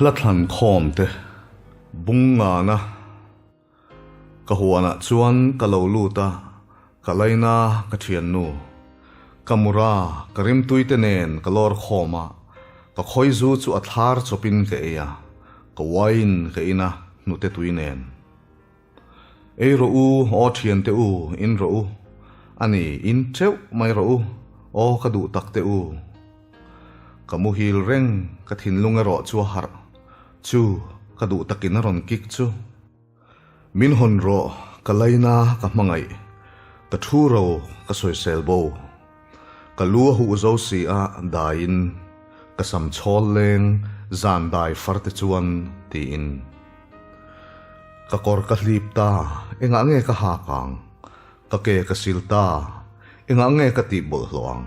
Hla thlan khawm te bung ngana ka huanah chuan ka lo lut a, ka laina ka thiannu. Ka mura ka rimtui te nen ka lawr khawm a, ka khawizu chu a thlar chawpin ka ei a, ka wine ka in a hnute tui nen. Ei rawh u, aw thiante u, in rawh u. A ni, in teuh mai rawh u, aw ka duh tak te u. Ka muhil reng, ka thinlung erawh chu a harh. Chu, ka duh takin a rawn kik chu. Min hawn rawh, ka laina ka hmangaih. Ka thu ro, ka sawisel bo. Ka lu a huh zo si a, daiin ka sam chhawl leng zan dai far te chuan tiin. Ka kawr ka hlip ta, engah nge ka hak ang? Ka ke ka sil ta, engah nge ka tih bawlhhlawh ang?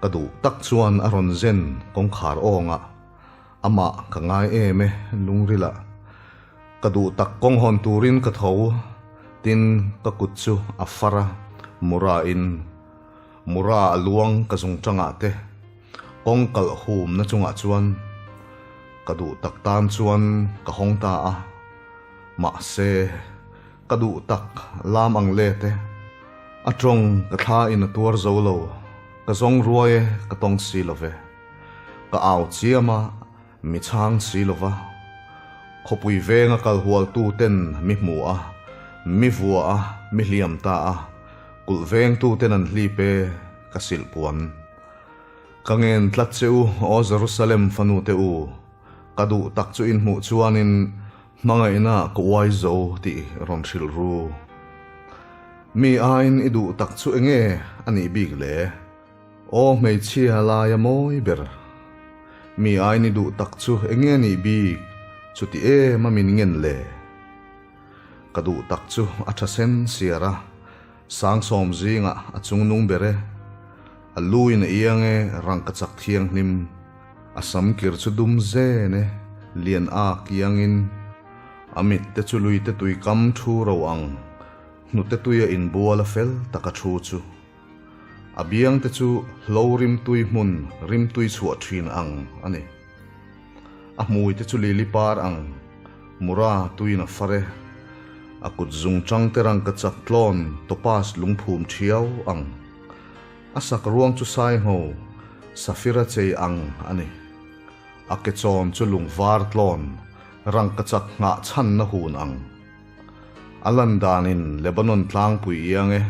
Ka duh tak chuan a rawn zen kawngkhar awngah, amah ka ngai em e lungrilah. Ka duh tak kawng hawn turin ka tho, tin ka kut chu a far a, Mura in Mura a luang ka zung tangah te kawng kalh humna chungah chuan ka duh tak tan chuan ka hawng ta a, mahse ka duh tak lam ang let e, a tawng ka thla in a tuar zo lo, ka zawng ruai e ka tawng si lo ve, ka au chiam a Mi chhang si lova, khawpui venga kal hualtu ten mi hmu a, mi vua a, mi hliam ta a, kulh vengtu ten an hlip e, ka silh puan. Ka ngen tlat che u, aw Jerusalem fanu te u, ka duh tak chu in hmuh chuanin hmangaihna ka uai zo tih rawn hrilh ru. Mi aiin i duh tak chu enge a nih bik le? Aw hmeichhia laia mawi ber. Mi ai ni duh tak chu enge nih bik chuti em a min ngen le? Ka duh tak chu a tha sen siar a, sangsawm zingah a chungnung ber e. A lu in a iang e rangkachak thianghlim, a samkir chu dum zen e, lian ak iangin. A mit te chu lui te tui kam thu ro ang, hnute tui a inbual a fel tak a thu chu. A biang te chu hlo rimtui hmun rimtui chhuah thin ang a ni. A hmui te chu lili par ang mura tuin a far e. A kut zung chang te rangka chak tlawn topaz lungphum thiau ang. A sak ruang chu saingho safira chei ang a ni. A ke chawn chu lung var tlawn rangka chak nghah chhanna hun ang. A lan danin Lebanon tlangpui iang e,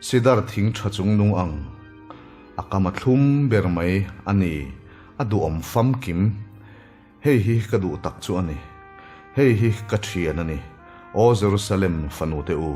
sidar thing tha chung nung ang. A kam a thlum ber mai a ni, a duhawm famkim. Hei hi ka duh tak chu a ni. Hei hi ka thian a ni, Aw Jerusalem fanute u.